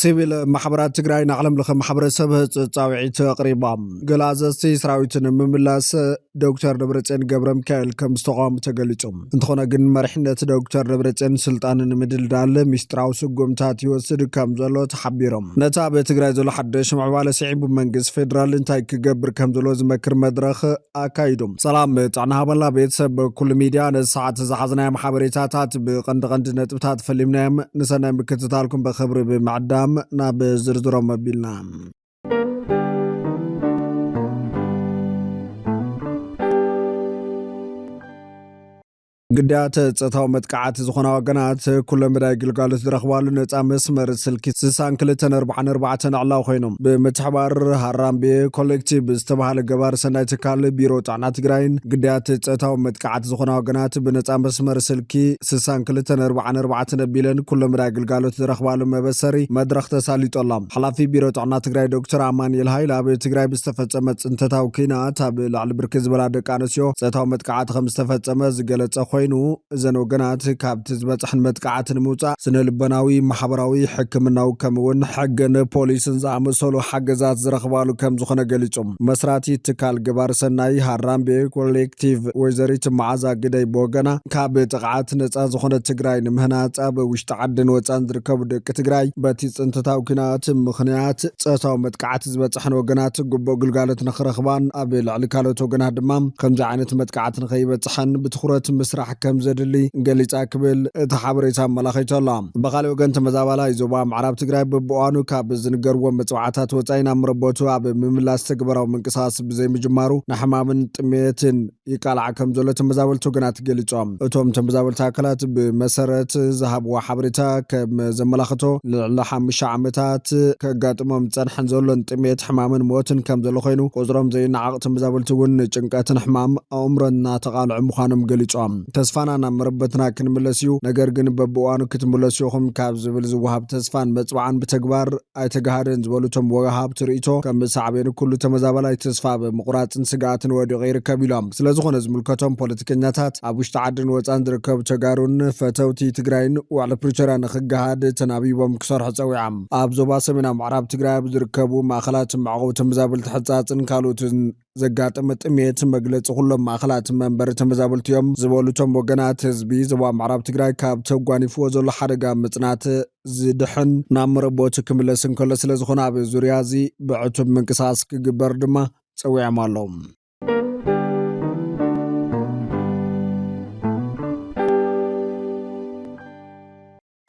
ሲቪል ማሕበራት ትግራይ ንዓለም ለኸ ማሕበረሰብ ህጹጽ ጻውዒት ኣቕሪቦም። ገለ ኣዘዝቲ ሰራዊት ንምምላስ ዶክተር ደብረጽዮን ገብረ ሚካኤል ከም ዝተቓወሙ ተገሊጹ። እንተኾነ ግን መሪሕነት ዶክተር ደብረጽዮን ስልጣን ንምድልዳል ሚስጥራዊ ስጉምታት ይወስድ ከም ዘሎ ተሓቢሮም። ነቲ ኣብ ትግራይ ዘሎ ሓደሽ ምዕባለ ስዒቡ መንግስቲ ፌደራል እንታይ ክገብር ከም ዘለዎ ዝመክር መድረኽ ኣካይዱ። ሰላም ጥዕና ሃበላ ቤተሰብ ኩሉ ሚድያ። ነዚ ሰዓት ዝሓዝናዮም ሓበሬታታት ብቐንዲ ቀንዲ ነጥብታት ፈሊምናዮም። ንሰናይ ምክትታልኩም ብኽብሪ ብምዕዳም ናብ ዝርዝሮም ኣቢልና። ግዳያት ጾታዊ መጥቃዕቲ ዝኾና ወገናት ኩለ መዳይ ግልጋሎት ዝረኽባሉ ነጻ መስመር ስልኪ ስሳን ክልተን ኣርባዓን ኣርባዕተን ዕላዊ ኮይኑ፣ ብምትሕባር ሃራምቤ ኮሌክቲቭ ዝተባሃለ ገባር ሰናይ ትካል ቢሮ ጥዕና ትግራይን ግዳያት ጾታዊ መጥቃዕቲ ዝኾና ወገናት ብነጻ መስመር ስልኪ ስሳን ክልተን ኣርባዓን ኣርባዕተን ኣቢለን ኩለ መዳይ ግልጋሎት ዝረኽባሉ መበሰሪ መድረኽ ተሳሊጡ ኣሎ። ሓላፊ ቢሮ ጥዕና ትግራይ ዶክተር ኣማኑኤል ሃይለ ኣብ ትግራይ ብዝተፈጸመ ጽንተታዊ ኲናት ኣብ ልዕሊ ብርክት ዝበላ ደቂ ኣንስትዮ ጾታዊ መጥቃዕቲ ከም ዝተፈጸመ ዝገለጸ ኮይኑ፣ እዘን ወገናት ካብቲ ዝበጽሐን መጥቃዕቲ ንምውጻእ ስነ ልቦናዊ፣ ማሕበራዊ፣ ሕክምናዊ ከምኡ እውን ሕግን ፖሊስን ዝኣመሰሉ ሓገዛት ዝረኽባሉ ከም ዝኾነ ገሊጹ። መስራቲ ትካል ገባር ሰናይ ሃራምቤ ኮሌክቲቭ ወይዘሪት መዓዛ ግደይ ብወገና፣ ካብ ጥቕዓት ነጻ ዝኾነት ትግራይ ንምህናጽ ኣብ ውሽጢ ዓድን ወጻን ዝርከቡ ደቂ ትግራይ በቲ ጽንተታዊ ኲናት ምኽንያት ጾታዊ መጥቃዕቲ ዝበጽሐን ወገናት ግቡእ ግልጋሎት ንኽረኽባን ኣብ ልዕሊ ካልኦት ወገናት ድማ ከምዚ ዓይነት መጥቃዕቲ ንኸይበጽሐን ብትኹረት ምስራሕ ከም ዘድሊ ገሊጻ ክብል እቲ ሓበሬታ ኣመላኺቱ ኣሎ። ብኻልእ ወገን ተመዛባላይ ዞባ ምዕራብ ትግራይ በብእዋኑ ካብ ዝንገርዎም መጽዋዕታት ወጻኢ ናብ መረበቱ ኣብ ምምላስ ተግባራዊ ምንቅስቓስ ብዘይምጅማሩ ንሕማምን ጥሜትን ይቃላዕ ከም ዘሎ ተመዛበልቲ ወገናት ገሊጾም። እቶም ተመዛበልቲ ኣካላት ብመሰረት ዝሃብዎ ሓበሬታ ከም ዘመላኽቶ ልዕሊ ሓሙሽተ ዓመታት ከጋጥሞም ዝጸንሐን ዘሎን ጥሜት፣ ሕማምን ሞትን ከም ዘሎ ኮይኑ፣ ቁጽሮም ዘይነዓቕ ተመዛበልቲ እውን ንጭንቀትን ሕማም ኣእምሮን እናተቓልዑ ምዃኖም ገሊጾም። ተስፋና ናብ መረበትና ክንምለስ እዩ፣ ነገር ግን በብእዋኑ ክትምለሱ ኢኹም ካብ ዝብል ዝወሃብ ተስፋን መጽዋዕን ብተግባር ኣይተጋሃደን ዝበሉ እቶም ወሃብቲ ርእይቶ፣ ከም ሳዕቤኑ ኩሉ ተመዛባላይ ተስፋ ብምቑራጽን ስግኣትን ወዲቑ ይርከብ ኢሎም። ስለዝኾነ ዝምልከቶም ፖለቲከኛታት ኣብ ውሽጢ ዓድን ወጻን ዝርከቡ ተጋሩን ፈተውቲ ትግራይን ውዕሊ ፕሪቶርያ ንኽገሃድ ተናቢቦም ክሰርሑ ጸዊዖም። ኣብ ዞባ ሰሜናዊ ምዕራብ ትግራይ ኣብ ዝርከቡ ማእኸላት መዕቆቢ ተመዛበልቲ ሕጻጽን ካልኦትን ዘጋጠመ ጥሜት መግለጺ ኩሎም ማእኸላት መንበሪ ተመዛበልቲ እዮም ዝበሉ እቶም ወገናት፣ ህዝቢ ዞባ ምዕራብ ትግራይ ካብ ተጓኒፍዎ ዘሎ ሓደጋ ምጽናት ዝድሕን ናብ መረቦቱ ክምለስ እንከሎ ስለ ዝኾነ ኣብ ዙርያ እዚ ብዕቱብ ምንቅስቓስ ክግበር ድማ ጸዊዖም ኣለዉ።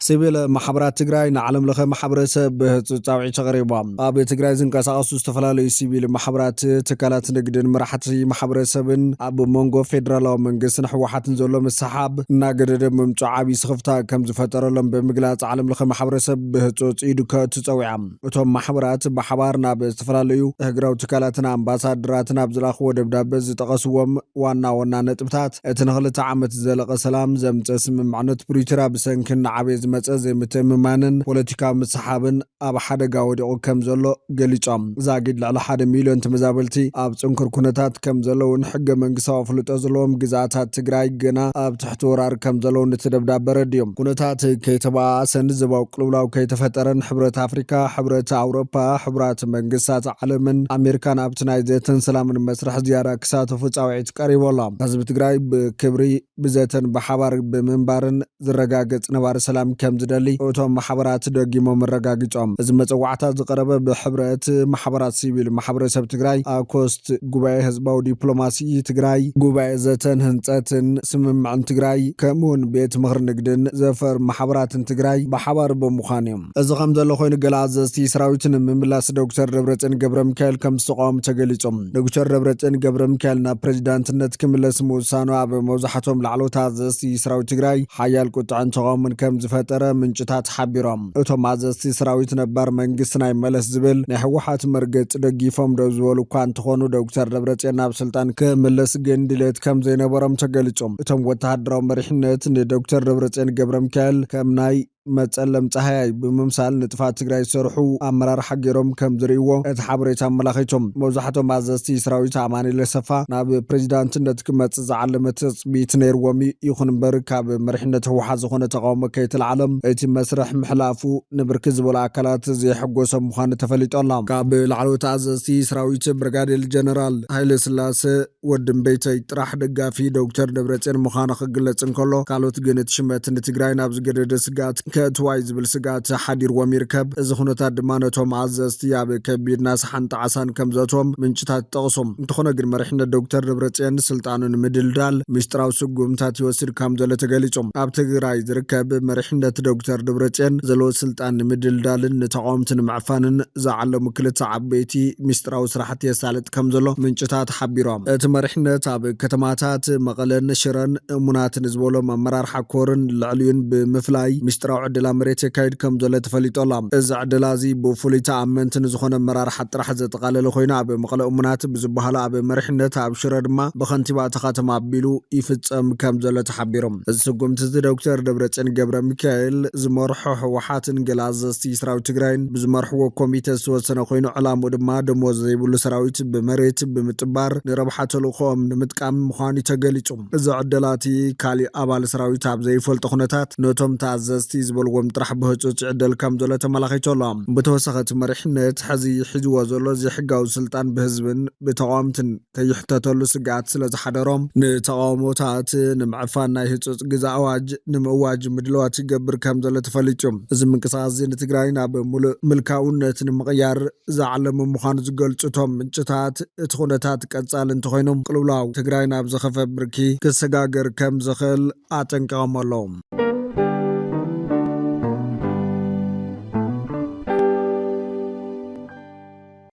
ሲቪል ማሕበራት ትግራይ ንዓለም ለኸ ማሕበረሰብ ብህፁፅ ፃውዒት ኣቕሪቦም። ኣብ ትግራይ ዝንቀሳቐሱ ዝተፈላለዩ ሲቪል ማሕበራት፣ ትካላት ንግድን መራሕቲ ማሕበረሰብን ኣብ መንጎ ፌደራላዊ መንግስትን ህወሓትን ዘሎ ምስሓብ እናገደደ ምምፅኡ ዓብዪ ስኽፍታ ከም ዝፈጠረሎም ብምግላፅ ዓለም ለኸ ማሕበረሰብ ብህፁፅ ኢዱ ከእቱ ፀዊዖም። እቶም ማሕበራት ብሓባር ናብ ዝተፈላለዩ ህግራዊ ትካላትን ኣምባሳደራትን ኣብ ዝለኣኽዎ ደብዳበ ዝጠቐስዎም ዋና ዋና ነጥብታት እቲ ንክልተ ዓመት ዝዘለቐ ሰላም ዘምፀ ስምምዕነት ፕሪቶርያ ብሰንኪ እናዓበየ ዝመፀ ዘይምትእምማንን ፖለቲካዊ ምስሓብን ኣብ ሓደጋ ወዲቑ ከም ዘሎ ገሊጾም። ዛጊድ ልዕሊ ሓደ ሚልዮን ተመዛበልቲ ኣብ ጽንኩር ኩነታት ከም ዘለውን ሕገ መንግስታዊ ኣፍልጦ ዘለዎም ግዝኣታት ትግራይ ገና ኣብ ትሕቲ ወራር ከም ዘለውን እቲ ደብዳበ ኣረዲኦም። ኩነታት ከይተባኣሰን ዞባዊ ቅልውላው ከይተፈጠረን ሕብረት ኣፍሪካ፣ ሕብረት ኣውሮፓ፣ ሕቡራት መንግስታት ዓለምን ኣሜሪካን ኣብቲ ናይ ዘተን ሰላምን መስርሕ ዝያዳ ክሳተፉ ጻውዒት ቀሪቡ ኣሎ። ህዝቢ ትግራይ ብክብሪ ብዘተን ብሓባር ብምንባርን ዝረጋገጽ ነባሪ ሰላም ከም ዝደሊ እቶም ማሕበራት ደጊሞም ኣረጋጊጾም። እዚ መጸዋዕታ ዝቐረበ ብሕብረት ማሕበራት ሲቪል ማሕበረሰብ ትግራይ፣ ኣኮስት፣ ጉባኤ ህዝባዊ ዲፕሎማሲ ትግራይ፣ ጉባኤ ዘተን ህንጸትን ስምምዕን ትግራይ፣ ከምኡውን ቤት ምኽሪ ንግድን ዘፈር ማሕበራትን ትግራይ ብሓባር ብምዃን እዮም። እዚ ከም ዘሎ ኮይኑ፣ ገለ ኣዘዝቲ ሰራዊት ንምምላስ ዶክተር ደብረጽዮን ገብረ ሚካኤል ከም ዝተቃወሙ ተገሊጹ። ዶክተር ደብረጽዮን ገብረ ሚካኤል ናብ ፕሬዚዳንትነት ክምለስ ምውሳኑ ኣብ መብዛሕትኦም ላዕለዎት ኣዘዝቲ ሰራዊት ትግራይ ሓያል ቁጥዐን ተቃውሞን ከም ዝፈጠረ ምንጭታት ሓቢሮም። እቶም ኣዘዝቲ ሰራዊት ነባር መንግስትና ይመለስ ዝብል ናይ ህወሓት መርገጺ ደጊፎም ደው ዝበሉ እኳ እንተኾኑ፣ ዶክተር ደብረጽዮን ናብ ስልጣን ክምለስ ግን ድሌት ከም ዘይነበሮም ተገሊጹ። እቶም ወተሃደራዊ መሪሕነት ንዶክተር ደብረጽዮን ገብረ ሚካኤል ከም ናይ መጸለም ጸሃያይ ብምምሳል ንጥፋት ትግራይ ዝሰርሑ ኣመራርሓ ገይሮም ከም ዝርእይዎ እቲ ሓበሬታ ኣመላኺቶም። መብዛሕቶም ኣዘዝቲ ሰራዊት ኣማኑኤል ኣሰፋ ናብ ፕሬዚዳንትነት ክመጽእ ዝዓለመ ትጽቢት ነይርዎም እዩ። ይኹን እምበር ካብ መሪሕነት ህወሓት ዝኾነ ተቃውሞ ከይተላዓሎም እቲ መስርሕ ምሕላፉ ንብርክት ዝበሉ ኣካላት ዘየሐጎሶም ምዃኑ ተፈሊጡ ኣሎ። ካብ ላዕለዎት ኣዘዝቲ ሰራዊት ብርጋዴር ጀነራል ሃይለ ስላሰ ወዲ እምበይተይ ጥራሕ ደጋፊ ዶክተር ደብረጽዮን ምዃኑ ክግለጽ እንከሎ፣ ካልኦት ግን እቲ ሽመት ንትግራይ ናብ ዝገደደ ስግኣት ከእትዋ እዩ ዝብል ስግኣት ሓዲርዎም ይርከብ። እዚ ኩነታት ድማ ነቶም ኣዘዝቲ ኣብ ከቢድ ናስሓን ጣዕሳን ከም ዘእትዎም ምንጭታት ይጠቕሱ። እንተኾነ ግን መሪሕነት ዶክተር ደብረጽዮን ስልጣኑ ንምድልዳል ምስጢራዊ ስጉምታት ይወስድ ከም ዘሎ ተገሊጹ። ኣብ ትግራይ ዝርከብ መሪሕነት ዶክተር ደብረጽዮን ዘለዎ ስልጣን ንምድልዳልን ንተቃወምቲ ንምዕፋንን ዝዓለሙ ክልተ ዓበይቲ ምስጢራዊ ስራሕቲ የሳልጥ ከም ዘሎ ምንጭታት ሓቢሮም። እቲ መሪሕነት ኣብ ከተማታት መቐለን ሽረን እሙናት ንዝበሎም ኣመራርሓ ኮርን ልዕሊኡን ብምፍላይ ምስጢራዊ ዕደላ መሬት የካይድ ከም ዘሎ ተፈሊጡ ኣሎ። እዚ ዕደላ እዚ ብፍሉይ ተኣመንቲ ንዝኾነ ኣመራርሓ ጥራሕ ዘጠቓለለ ኮይኑ፣ ኣብ መቐለ እሙናት ብዝበሃሉ ኣብ መሪሕነት፣ ኣብ ሽረ ድማ ብኸንቲባ እታ ከተማ ኣቢሉ ይፍጸም ከም ዘሎ ተሓቢሩ። እዚ ስጉምቲ እዚ ዶክተር ደብረጽዮን ገብረ ሚካኤል ዝመርሖ ህወሓትን ገለ ኣዘዝቲ ሰራዊት ትግራይን ብዝመርሕዎ ኮሚተ ዝተወሰነ ኮይኑ፣ ዕላምኡ ድማ ደሞዝ ዘይብሉ ሰራዊት ብመሬት ብምጥባር ንረብሓ ተልእኾኦም ንምጥቃም ምዃኑ ተገሊጹ። እዚ ዕደላ እቲ ካሊእ ኣባል ሰራዊት ኣብ ዘይፈልጦ ኩነታት ነቶም ተኣዘዝቲ ዝበልዎም ጥራሕ ብህጹጽ ይዕደል ከም ዘሎ ተመላኺቱ ኣሎ። ብተወሳኺ እቲ መሪሕነት ሕዚ ሒዝዎ ዘሎ ዘይሕጋዊ ስልጣን ብህዝብን ብተቃወምትን ከይሕተተሉ ስግኣት ስለ ዝሓደሮም ንተቃውሞታት ንምዕፋን ናይ ህጹጽ ግዛ ኣዋጅ ንምእዋጅ ምድለዋት ይገብር ከም ዘሎ ተፈሊጡ። እዚ ምንቅስቃስ እዚ ንትግራይ ናብ ሙሉእ ምልካውነት ንምቕያር ዝዓለመ ምዃኑ ዝገልጹ እቶም ምንጭታት፣ እቲ ኩነታት ቀጻሊ እንተኾይኑ ቅልውላው ትግራይ ናብ ዝኸፈ ብርኪ ክሰጋገር ከም ዝኽእል ኣጠንቂቖም ኣለዉ።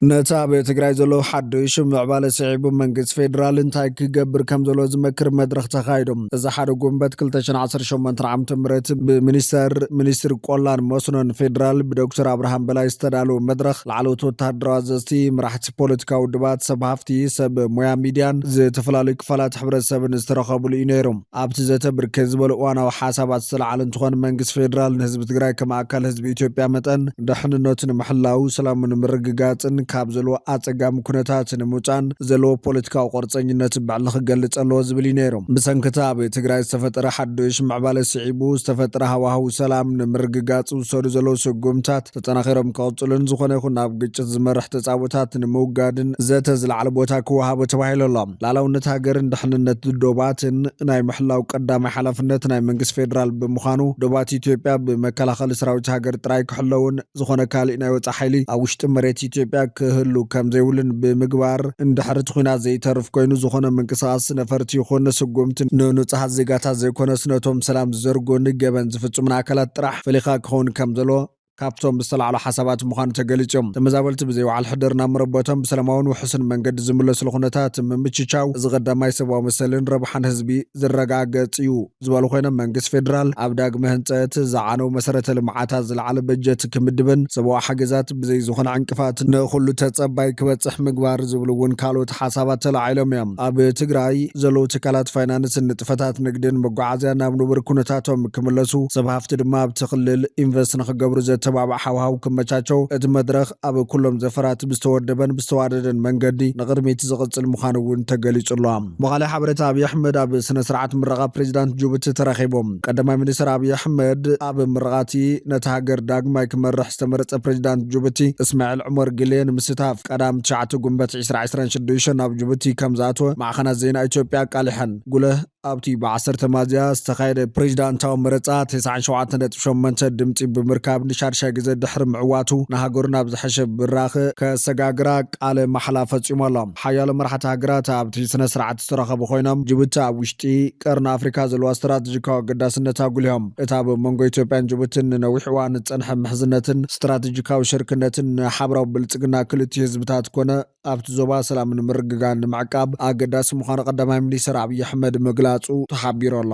ነቲ ኣብ ትግራይ ዘሎ ሓድሽ ምዕባለ ስዒቡ መንግስቲ ፌዴራል እንታይ ክገብር ከም ዘሎ ዝመክር መድረኽ ተኻይዱ። እዚ ሓደ ጉንበት ክልተ ሽሕን ዓሰርተ ሸሞንተን ዓመተ ምህረት ብሚኒስተር ሚኒስትሪ ቆላን መስኖን ፌዴራል ብዶክተር ኣብርሃም በላይ ዝተዳለወ መድረኽ ላዕለዎት ወታደራዊ ኣዘዝቲ፣ መራሕቲ ፖለቲካዊ ውድባት፣ ሰብ ሃፍቲ፣ ሰብ ሞያ ሚድያን ዝተፈላለዩ ክፋላት ሕብረተሰብን ዝተረኸብሉ እዩ ነይሩ። ኣብቲ ዘተ ብርክት ዝበሉ እዋናዊ ሓሳባት ዝተለዓለ እንትኾን መንግስቲ ፌዴራል ንህዝቢ ትግራይ ከም ኣካል ህዝቢ ኢትዮጵያ መጠን ድሕንነቱ ንምሕላው፣ ሰላሙ ንምርግጋፅን ካብ ዘለዎ ኣፀጋሚ ኩነታት ንምውፃን ዘለዎ ፖለቲካዊ ቁርፀኝነት ብዕሊ ክገልፅ ኣለዎ ዝብል እዩ ነይሩ። ብሰንክቲ ኣብ ትግራይ ዝተፈጠረ ሓዱሽ ምዕባለ ስዒቡ ዝተፈጠረ ሃዋህው ሰላም ንምርግጋፅ ዝውሰዱ ዘለዉ ስጉምታት ተጠናኺሮም ክቕፅሉን ዝኾነ ይኹን ናብ ግጭት ዝመርሕ ተፃቦታት ንምውጋድን ዘተ ዝለዓለ ቦታ ክወሃቦ ተባሂሉ ኣሎ። ላዕላውነት ሃገርን ድሕንነት ዶባትን ናይ ምሕላው ቀዳማይ ሓላፍነት ናይ መንግስቲ ፌዴራል ብምዃኑ ዶባት ኢትዮጵያ ብመከላኸሊ ሰራዊት ሃገር ጥራይ ክሕለውን ዝኾነ ካሊእ ናይ ወፃኢ ሓይሊ ኣብ ውሽጢ መሬት ኢትዮጵያ ክህሉ ከም ዘይብሉን ብምግባር እንድሕር እቲ ኲናት ዘይተርፍ ኮይኑ ዝኾነ ምንቅስቃስ ነፈርቲ ይኹን ስጉምቲ ንንፁሃት ዜጋታት ዘይኮነስ ነቶም ሰላም ዝዘርጉን ገበን ዝፍፅሙን ኣካላት ጥራሕ ፈሊኻ ክኸውን ከም ዘለዎ ካብቶም ዝተላዕሉ ሓሳባት ምዃኑ ተገሊጹ። ተመዛበልቲ ብዘይ ውዓል ሕደር ናብ መረበቶም ብሰላማውን ውሑስን መንገዲ ዝምለስሉ ኩነታት ምምችቻው፣ እዚ ቀዳማይ ሰብኣዊ መሰልን ረብሓን ህዝቢ ዝረጋገጽ እዩ ዝበሉ ኮይኖም፣ መንግስቲ ፌዴራል ኣብ ዳግመ ህንጸት ዝዓነው መሰረተ ልምዓታት ዝለዓለ በጀት ክምድብን ሰብኣዊ ሓገዛት ብዘይ ዝኾነ ዕንቅፋት ንኹሉ ተጸባይ ክበጽሕ ምግባር ዝብሉ እውን ካልኦት ሓሳባት ተላዒሎም እዮም። ኣብ ትግራይ ዘለዉ ትካላት ፋይናንስን ንጥፈታት ንግድን መጓዓዝያ ናብ ንቡር ኩነታቶም ክምለሱ፣ ሰብ ሃፍቲ ድማ ኣብቲ ክልል ኢንቨስት ንኽገብሩ ዘተባብዕ ሃዋህው ክመቻቸው፣ እቲ መድረኽ ኣብ ኩሎም ዘፈራት ብዝተወደበን ብዝተዋደደን መንገዲ ንቕድሚት ዝቕጽል ምዃኑ እውን ተገሊጹ ኣሎ። ብኻልእ ሓበሬታ፣ ኣብዪ ኣሕመድ ኣብ ስነ ስርዓት ምረቓ ፕሬዚዳንት ጅቡቲ ተረኺቡ። ቀዳማይ ሚኒስትር ኣብዪ ኣሕመድ ኣብ ምርቓቲ ነታ ሃገር ዳግማይ ክመርሕ ዝተመረጸ ፕሬዚዳንት ጅቡቲ እስማዒል ዑመር ግሌ ንምስታፍ ቀዳም ትሽዓተ ጉንበት ዕስራ ዕስራን ሽዱሽተን ናብ ጅቡቲ ከም ዝኣተወ ማዕኸናት ዜና ኢትዮጵያ ኣቃሊሐን። ጉልህ ኣብቲ ብዓሰርተ ሚያዝያ ዝተኻየደ ፕሬዚዳንታዊ መረጻ ተስዓን ሸውዓተን ነጥቢ ሸሞንተ ድምጺ ብምርካብ ንሻድሻይ ግዜ ድሕሪ ምዕዋቱ፣ ንሃገሩ ናብ ዝሐሸ ብራኸ ከሰጋግራ ቃለ ማሕላ ፈጺሙ ኣሎ። ሓያሎ መራሕቲ ሃገራት ኣብቲ ስነ ስርዓት ዝተረኸቡ ኮይኖም፣ ጅቡቲ ኣብ ውሽጢ ቀርኒ ኣፍሪካ ዘለዋ ስትራተጂካዊ ኣገዳስነት ኣጉሊሆም። እታ ኣብ መንጎ ኢትዮጵያን ጅቡትን ንነዊሕ እዋን ዝጸንሐ ምሕዝነትን ስትራተጂካዊ ሽርክነትን ንሓበራዊ ብልጽግና ክልቲኡ ህዝብታት ኮነ ኣብቲ ዞባ ሰላምን ምርግጋን ንምዕቃብ ኣገዳሲ ምዃኑ ቀዳማይ ሚኒስትር ኣብዪ ኣሕመድ ምግላጹ ተሓቢሩ ኣሎ።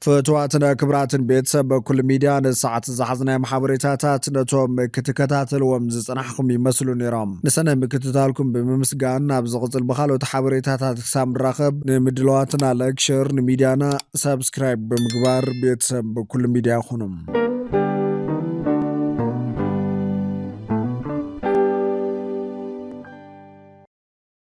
ፍትዋትን ክብራትን ቤተሰብ በኩል ሚድያ፣ ንሰዓት ዝሓዝናዮም ሓበሬታታት ነቶም ክትከታተልዎም ዝጽናሕኩም ይመስሉ ነይሮም። ንሰነ ምክትታልኩም ብምምስጋን፣ ኣብ ዝቕጽል ብኻልኦት ሓበሬታታት ክሳብ ንራኸብ፣ ንምድለዋትና ላይክ፣ ሸር፣ ንሚድያና ሳብስክራይብ ብምግባር ቤተሰብ በኩል ሚድያ ይኹኑ።